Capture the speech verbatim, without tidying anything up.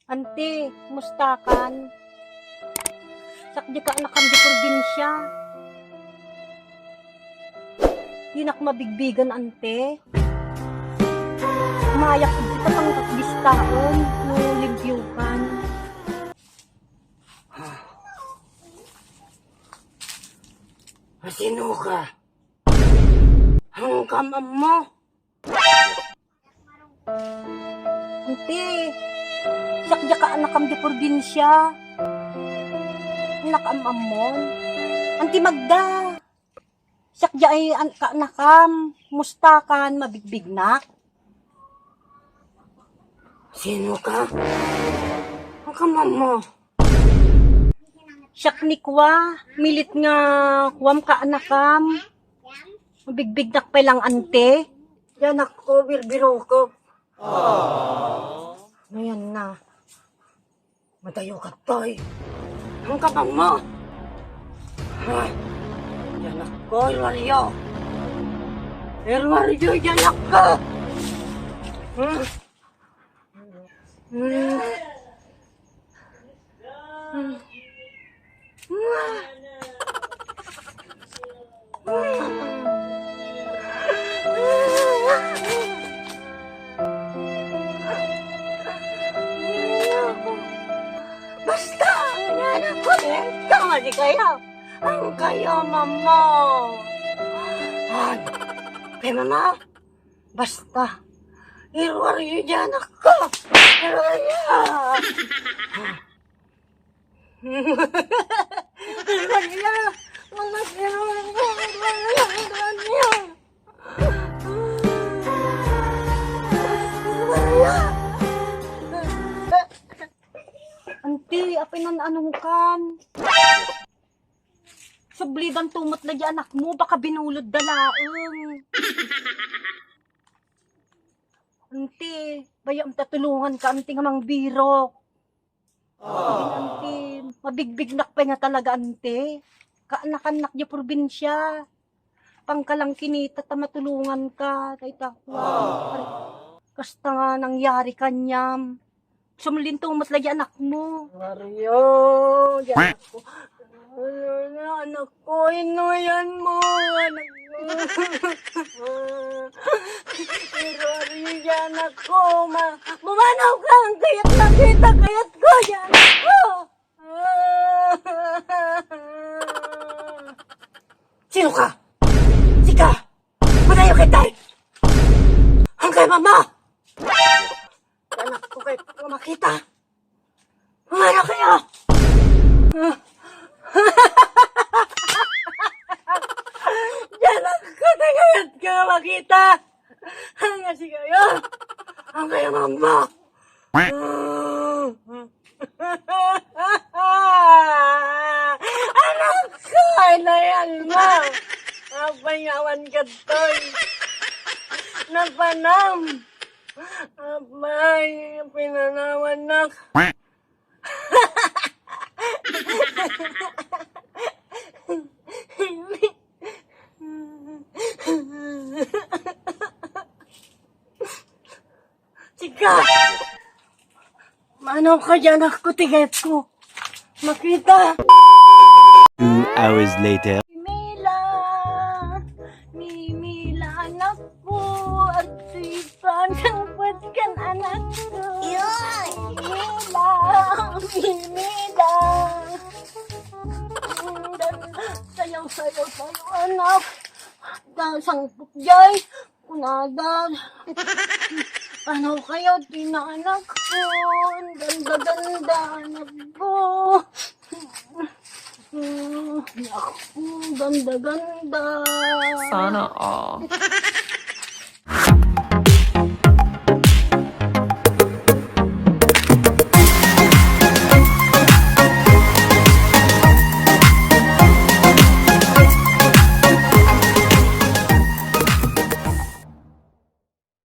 Anti, kumustakan? Siak diay kaanakam diay probinsia. Dinak mabigbigan, anti. Mayak iti pangkakbistaen no limpiokan. Sinoka? Hankam ammo? Anti, siak diay kaanakam diay probinsia. Annak am-ammon. Anti Magda. Siak diay an-, kaanakam. Kumustakan, mabigbignak? Sinoka? Hankam ammo? Siak ni kua, milit nga kuam kaanakam. Mabigbignak pay lang, anti. Diay anakko, birbirokek. Ngayon na. Madayo kadtoy. Hankam ammo? Ay, diay anakko, iruaryo. Iruaryo diay anakko. Hmm? Hmm. Basta, ang anakko, diay kayo. Ang kayo, mama. Ay, kay mama, basta, iruaryo diay anakko. Iruaryo. Iruaryo. Anak, iruaryo. Iruaryo. Iruaryo. Anti, apay nan-anongkan? Sublidanto met la diay anakmo, baka binulodda laeng. Anti, bay-am ta tulonganka, anti, nga mangbirok. Anti, mabigbignak pay nga talaga, anti. Kaanakannak diay probinsia. Pangkalang kinita ta matulonganka, dayta. Kasta nga nangyari kaniam. Sumlinto met la diay anakmo. Mario, diay anakko. Ano na, anakko, inuyan mo, anakko. Pero Mario, diay anakko, ma-, mamanawka, ang kayat na kita, kayatko, diay anakko. Sinoka? Sika? Madayo kay tay! Ang kay mama! Anakko kay makita! Ano kayo? Diay anakko, kayatko makita! Ang asi kayo! Ang kay mama! Anakko, inayal mo. Apay, awan kadtoy. Napanam. Apay, pinanawannak. Sika! Manawka diay anakko, kayatko makita! Two hours later. Mimila, Mimila, anakko, agtripan, sangpet kan anakko. Yoy! Mimila, Mimila. Sayaw, sayaw, sayaw, anak. Sangpet diay. Kunada. Ano kayo, tinanakko? Ang ganda-ganda, anakko. Anakko, ganda-ganda. Sana all.